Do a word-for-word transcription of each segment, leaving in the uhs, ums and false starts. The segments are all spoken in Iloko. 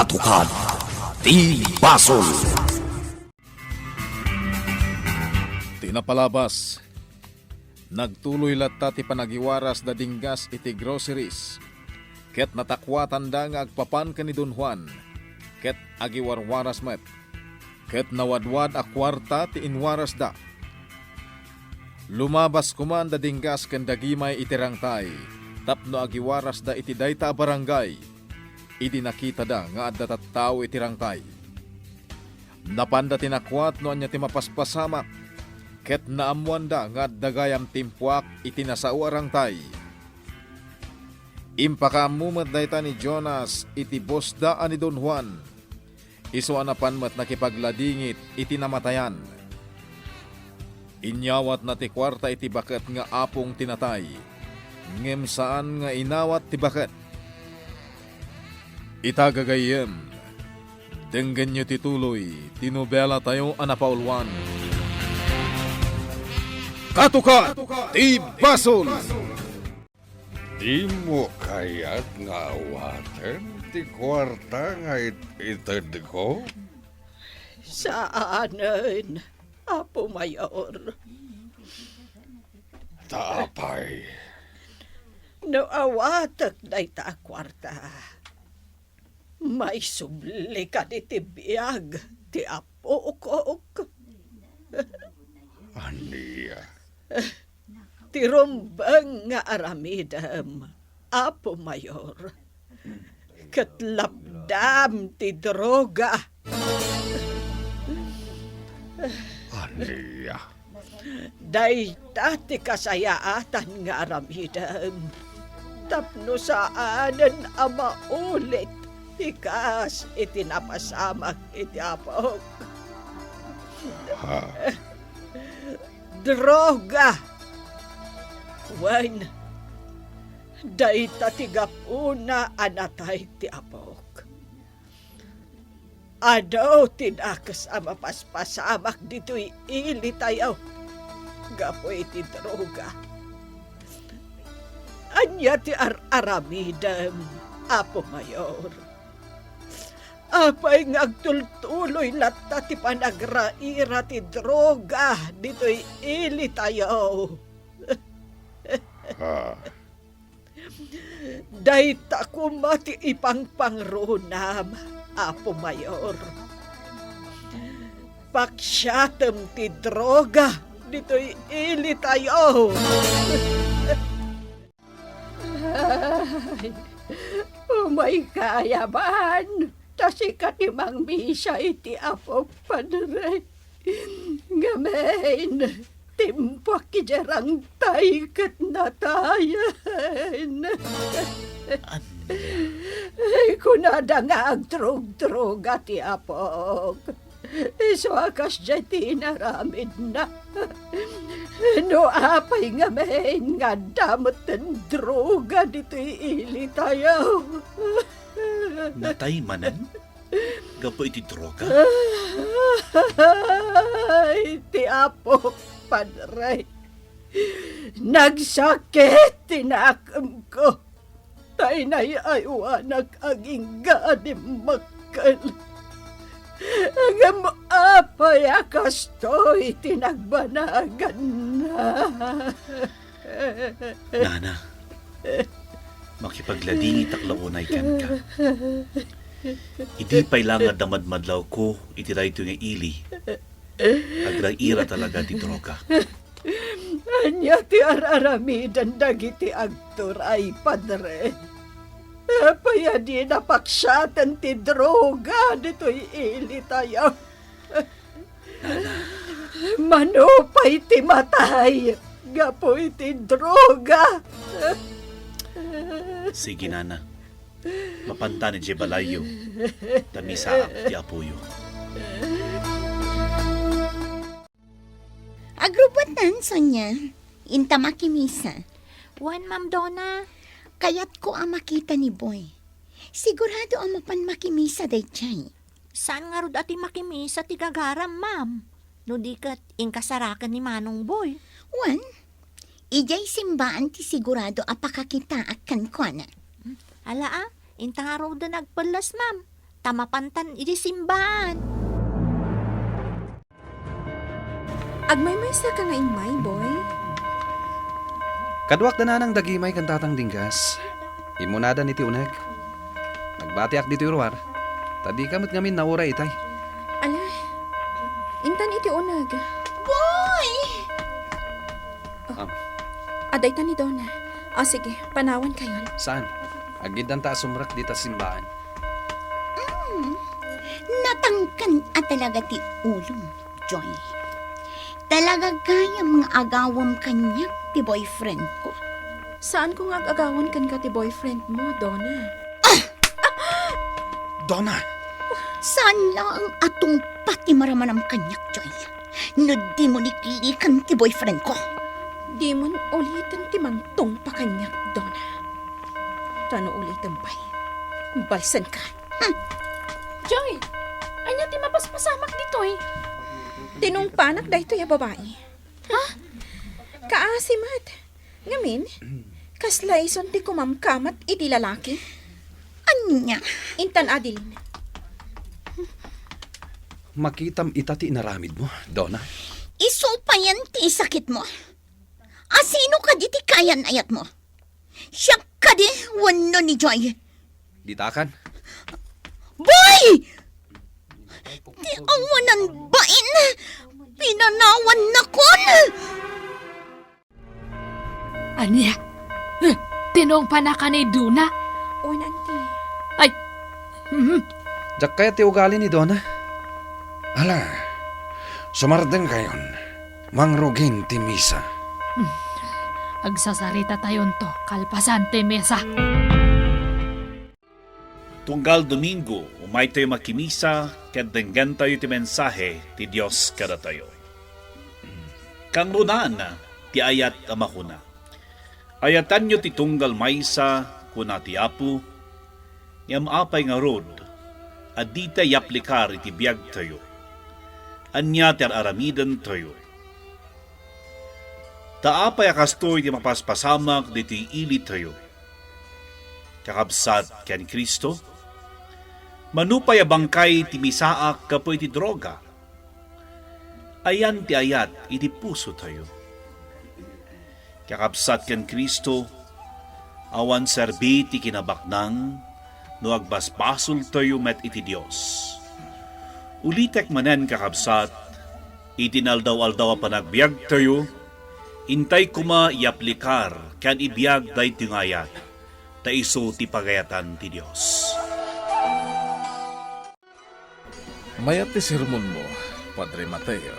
Tukad ti basol. Ti napalabas, nagtuloy latta ti panagiwaras da Dinggas iti groceries, ket natakuatanda nga agpapan ken ni Don Juan, ket agiwarwaras met, ket nawadwad a kuarta ti inwarasda. Lumabas koman da Dinggas ken da Gimay iti rangtay tapno agiwarasda iti dayta a barangay idi nakitada nga adda tattao iti rangtay. Napanda ti nakuat no ania ti mapaspasamak, ket naammoanda nga adda gayam timpuak iti nasao a rangtay. Impakaammo met dayta ni Jonas iti bosda a ni Don Juan. Isu a napan met nakipagladingit iti namatayan. Inyawatna ti kuarta iti baket nga apong ti natay, ngem saan nga inawat ti baket. Ita, gagayyem, denggenyo ti tuloy ti nobelatayo a napauluan. Katuka ti Basol! Dimo kayat nga awaten ti kuarta nga it-itedko? Saanen, Apo Mayor. Ta apay? No awatek dayta a kuarta, maisubli kadi ti biag ti apok. Ania? Ti rumbeng nga aramidem, Apo Mayor, ket lapdam ti droga. Ania? Dayta ti kasayaatan nga aramidem tapno saanen a maulit ti kas iti napasamak iti apok. Ha? Droga! Wen, dayta ti gapuna a natay ti apok. Adu ti dakes a mapaspasamak ditoy ilitayo gapu iti droga. Ania ti ar-aramidem, Apo Mayor? Apay nga agtultuloy latta ti panagraira ti droga ditoy ilitayo? Ha? Dayta koma ti ipangpangrunam, Apo Mayor. Paksiatem ti droga ditoy ilitayo. Ay, umayka, Yaban, ta sika ti mangmisa iti apok, Padre. Ngamin, timpuak idiay rangtay ket natayen. Ania? Kunada nga agdrugdruga ti apok. Isu a kasdiay ti inaramidna. No apay ngamin nga adda metten droga ditoy ilitayo? Natay manen? Gapu iti droga? Ay, ti Apo, Padre. Nagsakit ti nakemko. Ta inay-aywanak agingga a dimmakkel. Ngem apay a kastoy ti nagbanaganna? Nana, makipagladingitak la unay kenka. Idi pay la nga adda madmadlawko iti daytoy nga ili, agraira talaga ti droga. Ania ti ar-aramiden dagiti agturay, Padre? Apay a dina paksiaten ti droga ditoy ilitayo? Nana. Mano pay ti matay gapu iti droga? Sige, Nana. Mapantan idiay balayyo. Ta misaak ti apoyo. Agrubbuatan, Sonia. Inta makimisa. Wen, Ma'am Dona. Kayatko a makita ni Boy. Sigurado a mapan makimisa daydiay. Saan ngarud a ti makimisa ti gagaram, ma'am? No di ket inkasaraken ni Manong Boy. Wen, idiay simbaan ti sigurado a pakakitaak kenkuana. Ala a, inta ngaruden agpellas, ma'am. a mapantan idiay simbaan. Agmaymaysa ka nga immay, boy? Kaduak da nanang dagimay ken tatang Dinggas. Immunadan iti uneg. Nagbatiak ditoy ruar, ta dika met ngamin nauray itay. Ala, intan iti uneg. Boy! Oh, ah, adda ita ni Donna. Ah, sige, panawan kayon. Saan? Agiddanta a sumrek dita simbaan. Mm. Natangken a talaga ti ulom, Joy. Talaga gayam nga agawem kaniak ti boyfriend ko. Saanko nga ag-agawan kenka ti boyfriend mo, Donna. Ah! Donna! Saan laeng a tungpa ti maramanam kaniak, Joy. No dimo niklikan ti boyfriend ko. Dimon uliten ti mangtungpa kaniak, Donna. Ta no uliten pay, balsenka. Hmm. Joy, ania ti mapaspasamak ditoy? Tinungpanak daytoy a babai. Ha? Kaasi met. Ngamin, kasla ison ti kumamkamat iti lalaki? Ania? Intan, Adeline. Makitam ita ti inaramidmo, Donna? Isu payen ti isakitmo. Asino kadi ti kayan-ayatmo? Siak kadi wenno ni Joy? Ditakan. Boy! Ti awanan bain, pinanawannakon! Ania? Eh, tinungpanaka ni Donna? Wen, Auntie. Ay! Mhm. Diak kayat ti ugali ni Donna. Ala, sumardengkayon. Mangrugin ti misa. Hmm. Agsasaritatayonto kalpasan ti misa. Tunggal Domingo, umaytayo makimisa ket denggentayo ti mensahe ti Dios kadatayo. Kangrunaan ti ayat a makuna, "Ayatanyo ti tunggal maysa," kuna ti Apo, ngem apay ngarud a dita yaplikar iti biagtayo? Ania ti ar-aramidentayo? Ta apay a kastoy ti mapaspasamak ditoy ilitayo? Kakabsat ken Cristo? Mano pay a bangkay ti misaak gapu iti droga? Ayan ti ayat iti pusotayo. Kakabsat ken Cristo, awan serbi ti kinabaknang no agbasbasoltayo met iti Dios. Ulitek manen, kakabsat, iti naldaw-aldaw a panagbiagtayo, intay koma yaplikar ken ibiag daytoy nga ayat, ta isu ti pagayatan ti Dios. Mayat ti sermonmo, Padre Mateo.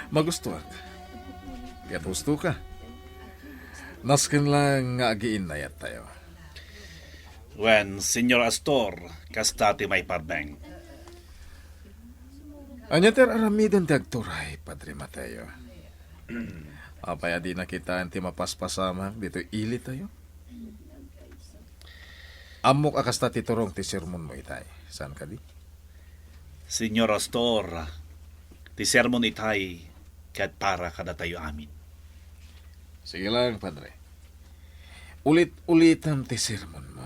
Magustuak. Ket husto ka. Nasken lang nga agiinnayattayo. Wen, Señor Astor, kasta ti maiparbeng. Ania ti ar-aramiden ti agturay, Padre Mateo? Apay a dina kitaen ti mapaspasamak ditoy ilitayo? Ammok a kasta ti turong ti sermonmo itay. Saan kadi? Señor Astor, ti sermon itay ket para kadatayo amin. Sige lang, Padre. Ulit-ulitam ti sermonmo.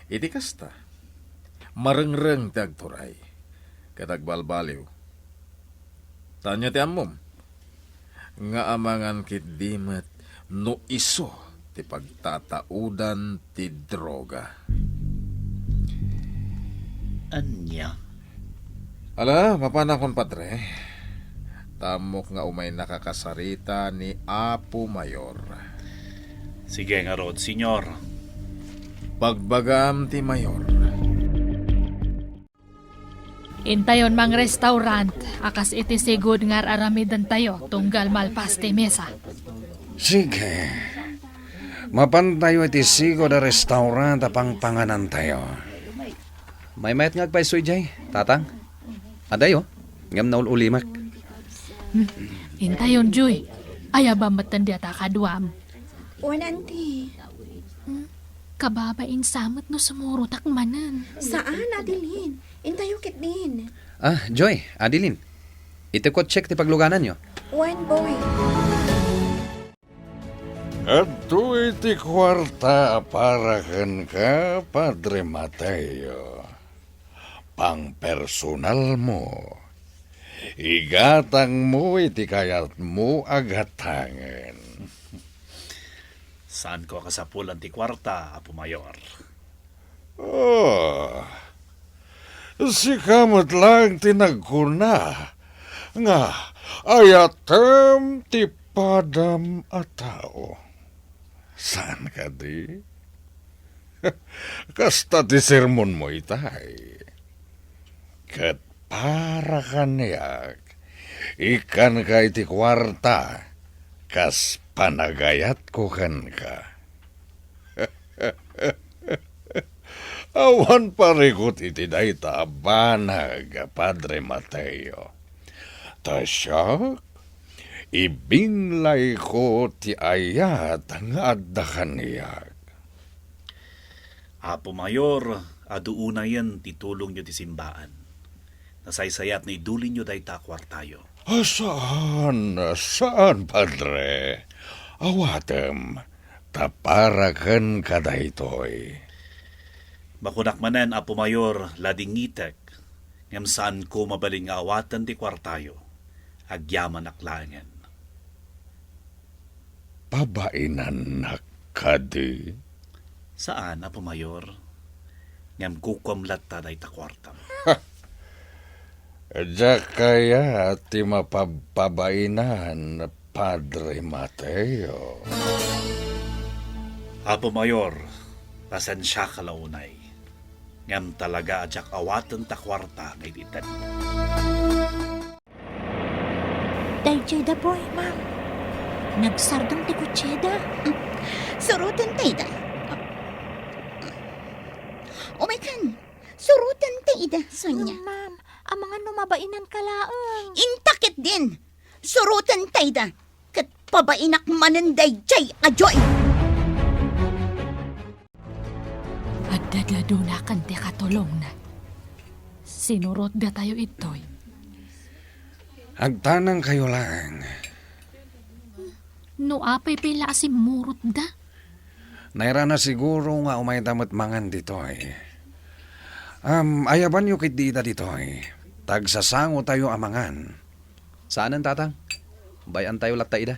Iti kasta, marengreng ti agturay, ket agbalbaliw. Ta ania ti ammom? Nga amangan ketdi met no isu ti pagtataudan ti droga. Ania? Ala, mapanakon, Padre. Ta ammok nga umaynaka kasarita ni Apo Mayor. Sige ngarud, Señor. Pagbagam ti Mayor. Intayon mangrestaurant a kas iti sigud nga ar-aramidentayo tunggal malpas ti misa. Sige. Mapantayo iti sigud a restaurant a pangpanganantayo. Maymayat nga agpayso idiay, Tatang. Adayo, ngem naul-ulimek. Hmm. Intayon, Joy. Ayabam metten dayta kaduam. Wen, Auntie. Hmm? Kababain sa met no sumurotak manen. Saan, Adeline? Intayo ketdin. Ah, Joy, Adeline. Itekot check ti paglugananyo. Wen, boy. Adtoy ti kuarta a para kenka, Padre Mateo. Pangpersonalmo. Igatangmo iti kayatmo a gatangen. Saanko a kasapulan ti kuarta, Apo Mayor. Oh, sika met laeng ti nagkuna nga ayatem ti padam a tao. Saan kadi? Kasta ti sermonmo itay. Ket para kaniak, ikkanka iti kuarta kas panagayatko kenka. Awan parikut iti dayta a banag, Padre Mateo. Ta siak, ibinglayko ti ayat nga adda kaniak. Apo Mayor, adu unayen ti tulongyo ti simbaan. Nasaysayat no idulinyo dayta a kuartayo. Ah, saan, saan, Padre. Awatem, ta para kenka daytoy. Makunak manen, Apo Mayor, ladingitek, ngem saanko mabalin nga awaten ti kuartayo. Agyamanak laengen. Pabainannak kadi? Saan, Apo Mayor. Ngem kukuam latta dayta kuartam. Diak kayat ti mapabpabainan, Padre Mateo. Apo Mayor, pasensiaka la unay. Ngem talaga a diak awaten ta kuarta nga ititedmo. Daydiay da, boy, ma'am. Nagsardeng ti kotseda. Suroten tayda. Umaykan, suroten tayda, Sonia. Ma'am, amangan no mabainanka laeng. Inta ketdin. Suroten tayda. Ket pabainak manen daydiay a Joy. Adda daduna ken ti katulongna. Sinurotdatayo ittoy. Agtanangkayo laeng. No apay pay la a simmurotda? Nairana siguro nga umayda met mangan ditoy. Am, ayabanyo ketdi ida ditoy. Tagsasangotayo a mangan. Saanen, Tatang? Bay-antayo latta ida.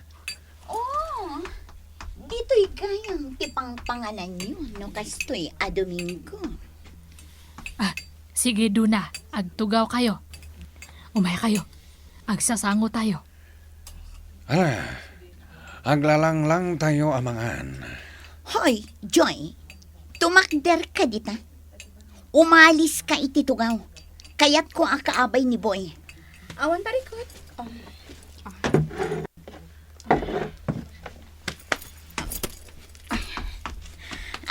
Oh, ditoy gayam ti pangpangananyo no kastoy a Domingo. Ah, sige, Duna. Agtugawkayo. Umaykayo. Agsasangotayo. Ala, aglalanglang tayo a mangan. Hoy, Joy. Tumakder ka dita. Umalis ka iti tugaw. Kayatko a kaabay ni Boy. Awan parikut. Oh.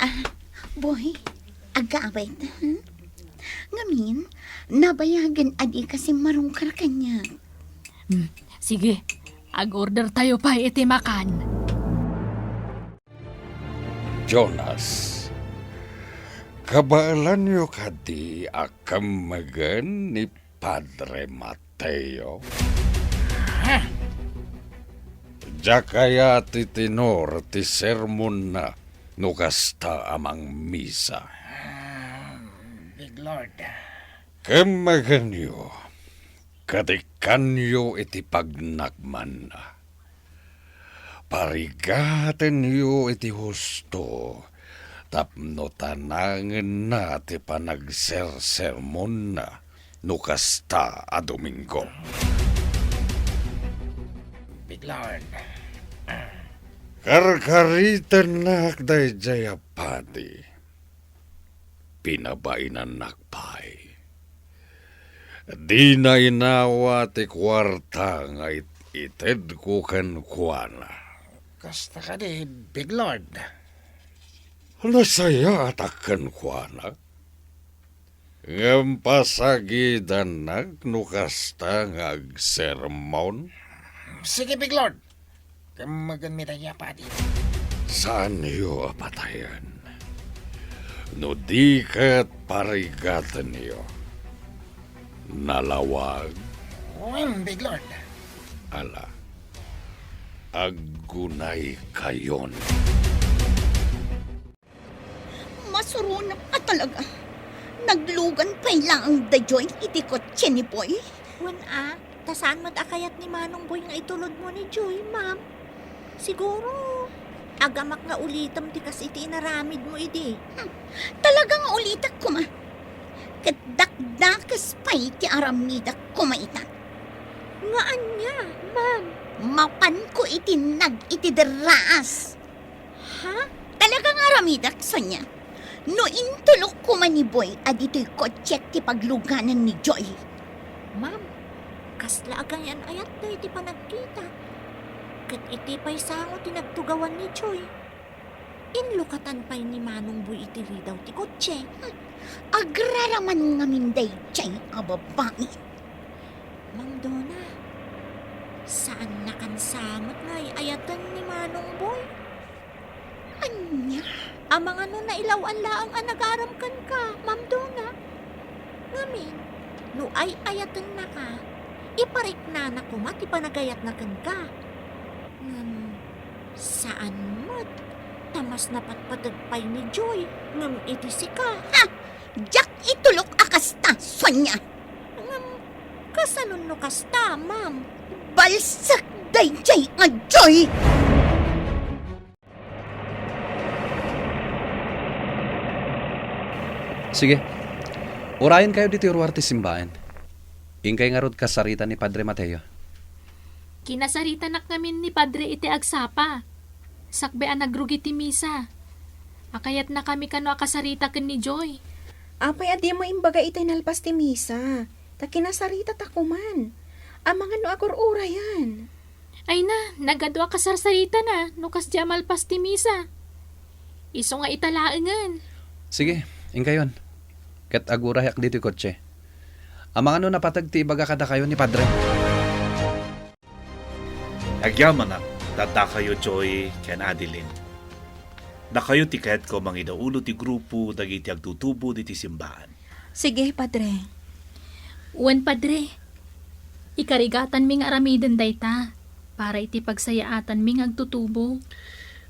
Ah, Boy, agkaabay ta, ha? Ngamin, nabayagen a dika simmarungkar kaniak. Hmm, sige, ag-order tayo pay iti makan. Jonas, kabaelanyo kadi a kemmegen ni Padre Mateo? Diak kayat ti tenor ti sermonna no kasta a mangmisa. Ah, big Lord. Kemmegenyo, ket ikkanyo iti pagnakmanna. Parigatenyo iti husto tapno tanangenna ti panagsersermonna no kasta a Domingo. Big Lord. Karkaritennak daydiay a padi. Pinabainannak pay. Dina inawa ti kuarta nga it-itedko kenkuana. Kasta kadi, big Lord. Nasayaatak kenkuana. Ngem pasagidannak no kasta nga agsermon. Sige, big Lord. Kemmegenmi daydiay a padi. Saanyo a patayen. No di ket parigatenyo. Nalawag? Wen, big Lord. Ala. Aggunaykayon. Masuronak a talaga. Naglugan pay laeng daytoy iti kotse ni Boy. Wen a, ta saan met a kayat ni Manong Boy nga itulodmo ni Joy, ma'am. Siguro, agamak nga ulitem ti kas iti inaramidmo idi. Hmm, talaga nga ulitak koma. Ket dakdakes pay ti aramidak koma ita. Nga ania, ma'am? Mapanko iti nag iti derraas. Ha? Talaga nga aramidak, Sonia. No intulok koma ni Boy a ditoy kotsek ti pagluganan ni Joy. Ma'am, kasla agayan-ayat daydi panagkita. Ket iti pay sango ti nagtugawan ni Joy, inlukatan pay ni Manong Boy iti ridaw ti kotse. Hmm. Agraraman ngamin daydiay a babai. Ma'am Donna, saannakan sa met nga ay-ayaten ni Manong Boy? Ania? Amangan no nailaw-an laeng a nagaram kenka, Ma'am Donna. Ngamin, no ay-ayatennaka, ipariknana koma ti panagayatna kenka. Ngem saan met, ta mas napatpateg pay ni Joy ngem iti sika. Ha! Diak itulok a kasta, Sonia! Ngem kasano no kasta, ma'am? Balsek daydiay a Joy! Sige. Urayenkayo ditoy ruar ti simbaen. Inkay ngarud kasarita ni Padre Mateo. Kinasaritanak ngamin ni Padre iti agsapa, sakbay a nagrugi ti misa. Akayatnakami kano a kasarita ken ni Joy. Apay a dimo imbaga itay nalpas ti misa? Ta kinasaritata koman. Amangan no agur-urayan. Ay na, nagadu a kasarsaritana no kasdi a malpas ti misa. Isu nga ita laengen. Sige, inkayon. Ket agurayak ditoy kotse. Amangan no napateg ti ibaga kadakayo ni Padre. Agyamanak, daddakayo, Joy ken Adeline. Dakayo ti kayatko a mangidaulo ti grupo dagiti agtutubo ditoy simbaan. Sige, Padre. Wen, Padre. Ikarigatanmi nga aramiden dayta para iti pagsayaatanmi nga agtutubo.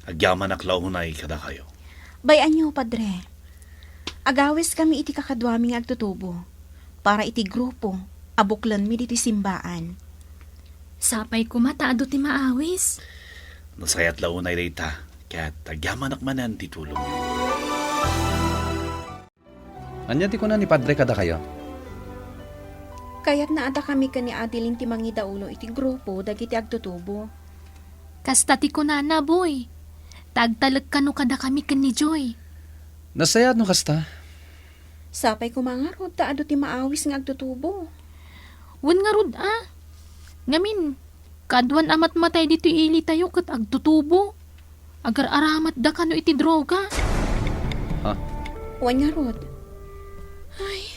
Agyamanak la unay kadakayo. Bay-anyo, Padre. Agawiskami iti kakaduami nga agtutubo para iti grupo a buklenmi ditoy simbaan. Sapay koma ta adu ti maawis. Nasayaat la unay dayta, ket agyamanak manen ti tulongyo. Ania ti kuna ni Padre kadakayo? Kayatna a dakami ken ni Adeline ti mangidaulo iti grupo dagiti agtutubo. Kasta ti kunana, Boy. Ta agtalek kano kadakami ken ni Joy. Nasayaat no kasta. Sapay koma ngarud ta adu ti maawis nga agtutubo. Wen ngarud a. Ngamin, kaaduan a matmatay ditoy ilitayo ket agtutubo. Agar-aramatda kano iti droga. Ha? Wen ngarud. Ay,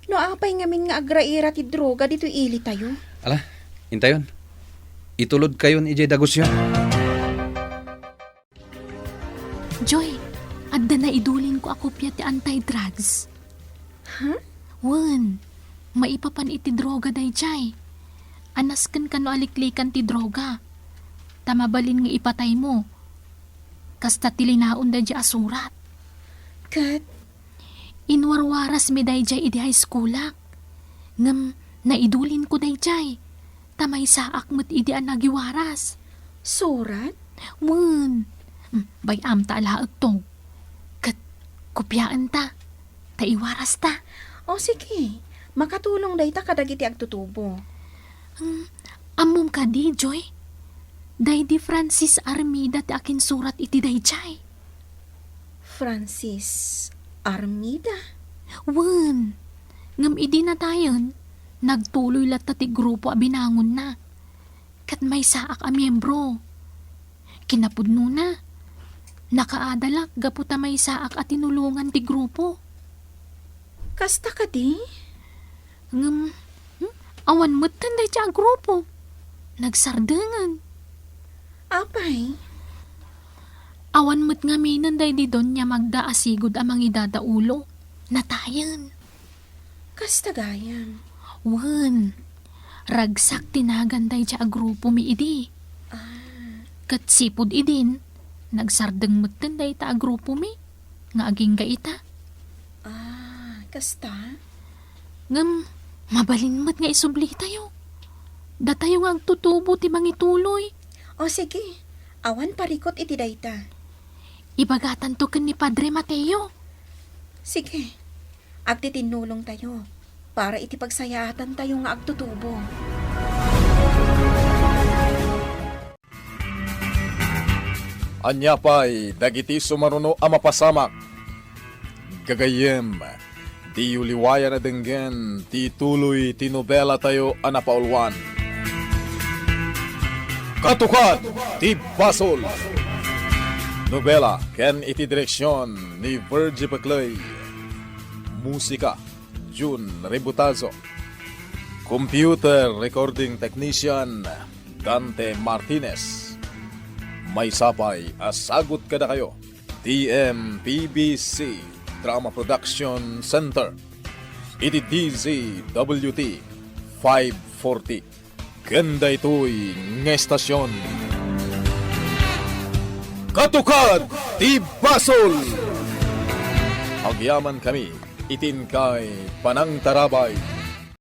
no apay ngamin nga agraira ti droga ditoy ilitayo? Ala, intayon. Itulodkayon idiay dagusyo. Joy, adda naidulinko a kopia ti anti-drugs. Ha? Wen, maipapan iti droga daydiay. A nasken kano a liklikan ti droga. Ta mabalin nga ipataymo. Kasta ti linaon daydiay a surat. Ket? Inwarwarasmi daydiay idi high schoolak. Ngem naidulinko daydiay. Ta maysaak met idi a nagiwaras. Surat? Wen. Mm, bay-am ta alaekto. Ket kopiaenta. Ta iwarasta. O, sige. Makatulong dayta kadagiti agtutubo. Hmm, ammom kadi, Joy? Daydi Francis Armida ti akinsurat iti daydiay. Francis Armida? Wen. Ngem idi natayen, nagtuloy latta ti grupo a binangonna. Ket maysaak a miembro. Kinapudnona, nakaadalak gapu ta maysaak a tinulongan ti grupo. Kasta kadi? Ngem, hmm, awan metten dayta a grupo. Nagsardengen. Apay? Awan met ngaminen daydi Doña Magda a sigud a mangidadaulo. Natayen. Kasta gayam. Wen, ragsak ti nagan daydiay a grupomi idi. Ah. Ket sipud idin, nagsardeng metten dayta a grupomi nga agingga ita. Ah, kasta? Ngem, mabalin met nga isublitayo. Datayo nga agtutubo ti mangituloy. O sige, awan parikut iti dayta. Ibagatanto ken ni Padre Mateo. Sige, agtitinnulongtayo para iti pagsayaatantayo nga agtutubo. Ania pay dagiti sumaruno a mapasamak? Gagayyem, diyo liwayan a denggen ti tuloy ti nobelatayo a napauluan. Katukad ti Basol! Nobela ken iti direksion ni Virgie Peclay. Musika, Jun Ributazo. Computer Recording Technician, Dante Martinez. Maysa pay a sagut kadakayo ti M P B C Drama Production Center iti D Z W T five forty. Ken daytoy nga estasion, Katukad ti Basol! Agyamankami iti inkay panangtarabay.